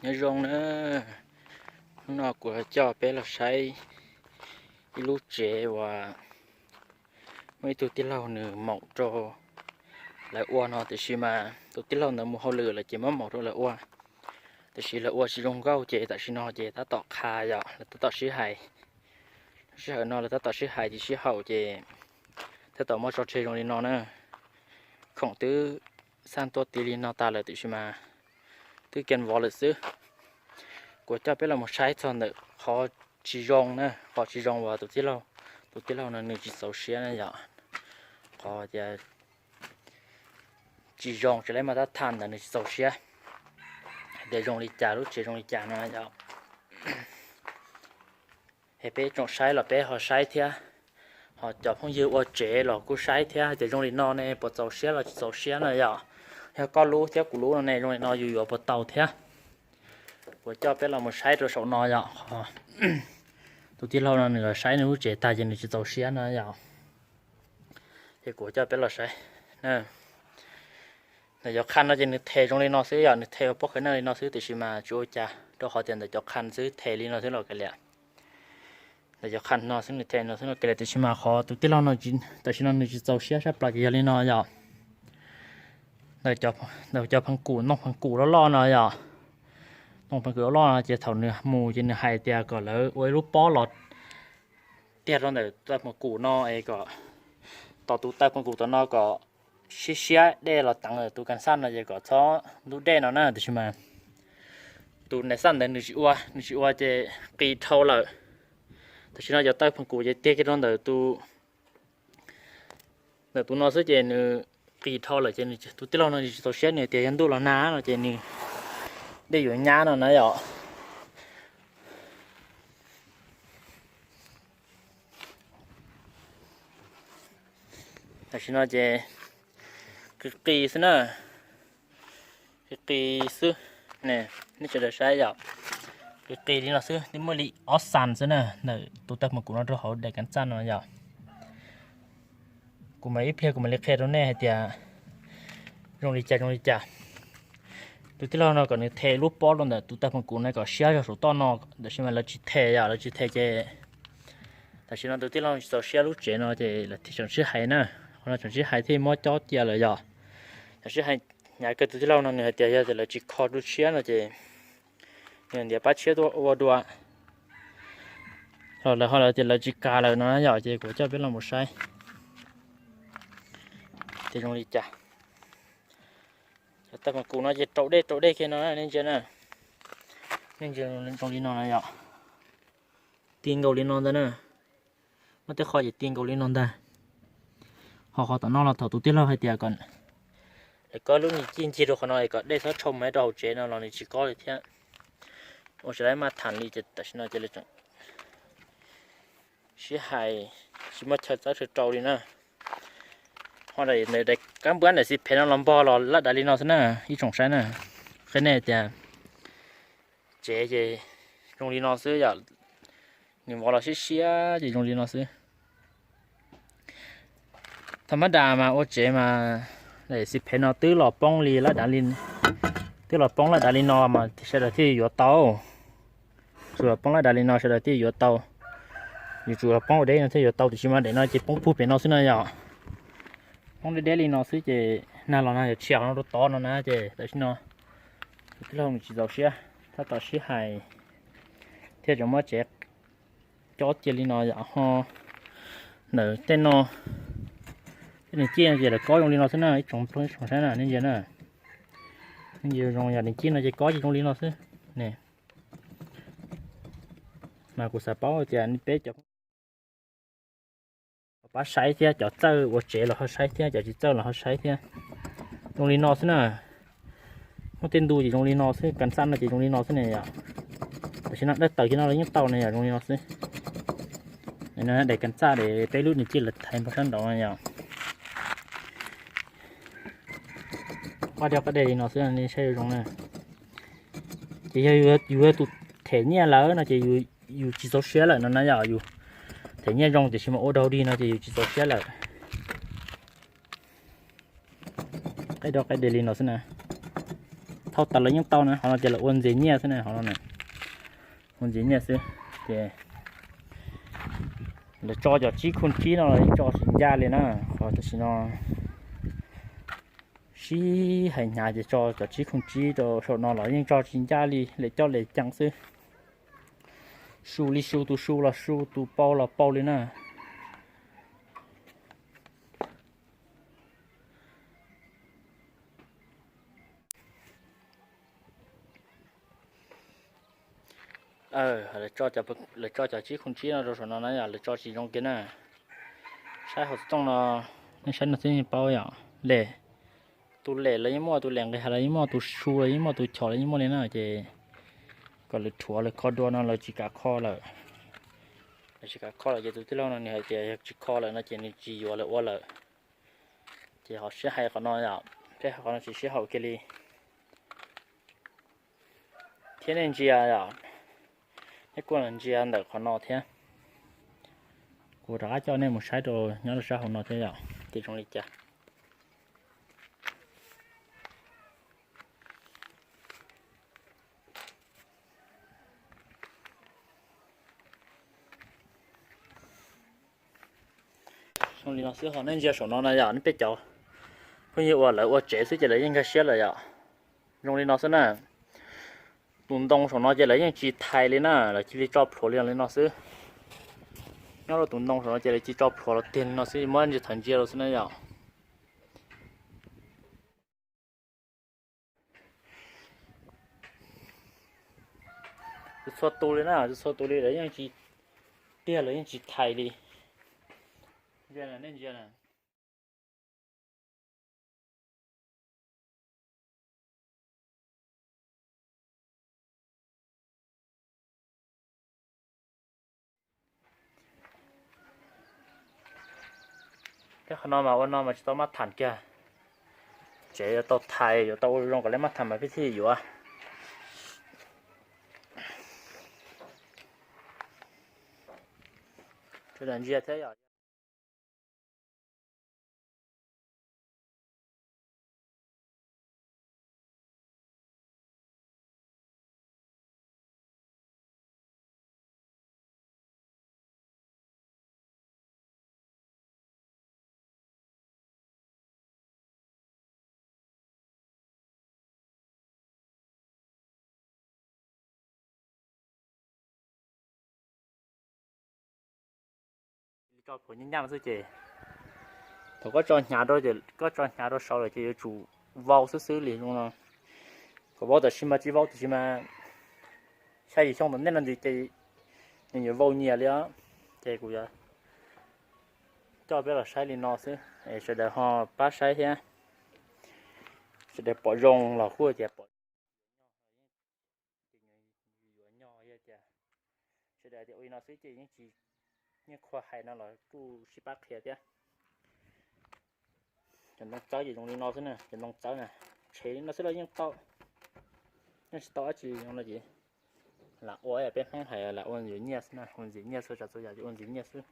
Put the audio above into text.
Nyob zoo na, hnub no kuv coj peb los saib ib lub tsev uas muaj ib tug tij laug nws maum rau lawv ua no, tiam sis mas tus tij laug ntawd mus hauj lwm lawm ces muab maum rau lawv ua. Tiam sis lawv ua tsis zoo nkauj ces tam sim no ces tab tom qha yom, lawv tab tom sib hais, sij hawm no lawv tab tom sib hais ces sib haum ces tab tom muab tso tseg zoo li no na. Khoom twb xaj tuaj tiv li no tas lawm tiam sis mas twb kiag vov lawm xwb. Kuv coj peb los mus saib txog ntawm qhov tsis zoo na, qhov tsis zoo uas tus tij laug, tus tij laug no nws tsis txaus siab na yom. Qhov tias tsis zoo tsis lab mas tab tham ntawd nws tsis txaus siab, hais tias zoo li cas, lub tsev zoo li cas no yom. Es peb tsoom saib los peb ho saib thiab, ho cov phooj ywg ua tsev los kuj saib thiab, hais tias zoo li no ne puas txaus siab los tsis txaus siab no yom. Yog koj lub thiab kuv lub no ne zoo li no yus yuav puas tau thiab. Kuv coj peb los mus saib rau saum no yom. Tus tij laug no nws los saib nws lub tsev tag ces nws tsis txaus siab no yom. Ces kuv coj peb los saib. Ntawm cov qhov no ces nws them zoo li no xwb yom, nws them ua pob khav neej li no xwb tiam sis mas tsis ua cas, rau qhov tias ntawm cov qhov xwb them li no xwb los kav liam. Ntawm cov qhov no xwb nws them no xwb los kav liam, tiam sis mas qhov tus tij laug no tam sim no nws tsis txaus siab sab plaws ces yog li no yom. Ntawm cov pheej kum, ntoo pheej kum loj loj no yom, ntoo pheej kum loj loj no ces thaum nws mus ces nws hais tias kom lawv ua ib lub pob los tiag rau ntawm taw pheej kum no es kom tom tus taw pheej kum tom no kom siab siab dej los teev tus kas xaj no ces kom txhob ntub dej no na, tiam sis mas tus nais xaj ntawd nws tsis ua, nws tsis ua ces qis dhau lawm. Tam sim no cov taw pheej kum ces tiag kiag rau ntawm tus ntawm tus no xwb ces nws qis dhau lawm ces tus tij laug no nws tsis txaus siab, nws tias yog ntuj los nag no ces nws dej yuav nyab no na yom. Tam sim no ces qis qis xwb na, qis qis xwb ne, nej sawv daws saib yom, qis qis li no xwb, twb muaj li ob xas xwb na, ntawm tus taw pheej kum no rau hauv daim kas xaj no yom. Kuv mam ib pliag kuv mam li qhia rau nej hais tias zoo li cas zoo li cas. Tus tij laug no kom nws them lub pob rau ntawm tus taw pheej kum no kom siab zog saum toj no, tam sim mas lawv tsis them yom, lawv tsis them ces tam sim no tus tij laug tsis txaus siab lub tsev no ces lawv thiaj tseem sib hais na. Qhov no tseem sib hais thiaj muab cob cia lawm yom. Tseem sib hais hnyav kawg, tus tij laug no nws hais tias yog tias lawv tsis kho tu siab no ces nws ntiav pab tshiab tuaj ua dua. Los lawv ho lawv tias lawv tsis kam lawm no yom, ces kuv coj peb los mus saib tias zoo li cas. Cov taw pheej kum no ces rau dej rau dej kiag no nej ntsia na, nej ntsia zoo li no na yom. Ti nkaus li no ntag na, muaj tej qho ces ti nkaus li no ntag. Ho qhov tom no los thaum tus tij laug hais tias kom lawv kob lub me cij ncig rau qhov no es kom dej txhob tshau mus rau hauv tsev no los nws tsis kob li thiab. Ua tsis tau maj tham li ces tam sim no ces lawv tseem sib hais tsis muaj chaw txawb chaw rau li na. Ho daim kab npab daim xib phem no los npog los laj dav li no xwb na, ib tsoom saib na. Qhia nej tias tsev ces zoo li no xwb yom, nws vov los siab siab ces zoo li no xwb. Thaum mab das mas ua tsev mas daim xib phem no twb los poob li laj dav li, twb los poob laj dav li no mas sawv daws thiaj yuav tau. Tsuas los poob laj dav li no sawv daws thiaj yuav tau. Yus tsuas los poob ua deb no thiaj yuav tau, tiam sis mas daim no ces poob puag pem no xwb no yom. Poob deb deb li no xwb ces nag los nag yuav tshiab no rau tod no na ces tam sim no tus tij laug nws tsis txaus siab, tab tom sib hais thiaj tseem muab tsev cob cia li no yom. Ho ntawm tej no, tej nws ciaj no ces lawv kob zoo li no xwb na, ib tsoom phooj ib tsoom saib na nej ntsia na. Nej ntsia zoo yom, nws ciaj no ces kob ces zoo li no xwb ne. Mas kuv xav paub tias peb cov pab saib thiab, cov txawj ua tsev los ho saib thiab, cov tsis txawj los ho saib thiab. Zoo li no xwb na. Muaj tej ntu ces zoo li no xwb, kas xaj no ces zoo li no xwb ne yom. Tam sim no dawb tawm li no los yeej tau ne yom, zoo li no xwb. Daim kas xaj es peb lub nws ciaj lawv thaiv npog sab nraud no yom. Qab dej qab dej li no xwb nej saib zoo na. Ces yog yus yog tus them nyiaj lawm no ces yus tsis txaus siab lawm no na yom, yus them nyiaj zoo tiam sis mas ua dog dig no ces yus tsis txaus siab lawm. Qab dej qab dej li no xwb na. Thauj tas los yeej tau na, qhov no ces lawv ua ntxias nyiaj xwb na, qhov no na, ua ntxias nyiaj xwb. Ces lawv tso cov tsib khooj tsib no los yeej tso tsis ncaj li na, qhov tam sim no sib hais hnyav ces tso cov tsib khooj tsib rau saum no los yeej tso tsis ncaj li, lawv coj lawv ceev xwb. Su li su, tus su los su, tus pau los pau li na. Lawv tso cov tsib khooj tsib no rau saum no na yom, lawv tso tsis zoo kiag na. Saib hauv xov tooj no, nej saib no xwb yeej paub yom. Lem, tus lem los yeej muaj, tus lem nqis hav los yeej muaj, tus su los yeej muaj, tus chom los yeej muaj li na. Ces kom lawv rhuav lawv kho dua no lawv tsis kam kho lawm. Lawv tsis kam kho lawm ces tus tij laug no nws hais tias yog tsis kho lawm no ces nws tsis yuav lawv ua lawm. Ces ho sib hais qhov no yom, peb qhov no tsis sib haum kiag li. Thiab nej ntsia yom, nej kuj los ntsia ntawm qhov no thiab. Kuv rov qab coj nej mus saib rau nyob rau sab hauv no thiab yom, ces zoo li cas. Zoo li no xwb ho nej ntsia saum no na yom, nej peb cov phooj ywg uas lawv ua tsev xwb ces lawv yeej nkag siab lawm yom. Zoo li no xwb na. Tus ntoo saum no ces lawv yeej tsis thais li na, lawv cia li tso plhuav li li no xwb. Nyob rau tus ntoo saum no ces lawv cia li tso plhuav los tiag li no xwb, muab ntsis thav ntsia rau xwb na yom. Txhua tus li na, txhua tus li lawv yeej tsis tiag, lawv yeej tsis thais li. Nej ntsia na. Tej qhov no mas ua no mas tsis tau maj tham kiag. Tsev yuav tau thais, yuav tau ua zoo kom lawv maj tham mas peb thiaj yuav. Sawv daws ntsia thiab yom. Tso plhuav nyaj nyaj xwb ces thaum koj tso hnyav rau, koj tso hnyav rau saud lawm ces yuav tsum vau xwb xwb li zoo no. Kom vau tam sim mas tsis vau tam sim mas xya yim xyoo tom ntej no ntxiv ces nws yuav vau nyias li os. Ces kuv yuav coj peb los saib li no xwb, sawv daws ho pab saib thiab. Sawv daws pom zoo los kuj tias pom, yuav nyog, sawv daws tias ua li no xwb ces yeej tsis, yeej qhua hais no los kuj sib pab qhia thiab. Cov ntoo txawb ces zoo li no xwb na, cov ntoo txawb na, tshev li no xwb los yeej tau, yeej tsis tau dab tsi no ces lam ua, peb Hmoob hais lam ua ntxias nyiaj xwb na, ua ntxias nyiaj xwb, tsav txhua yam ces ua ntxias nyiaj xwb.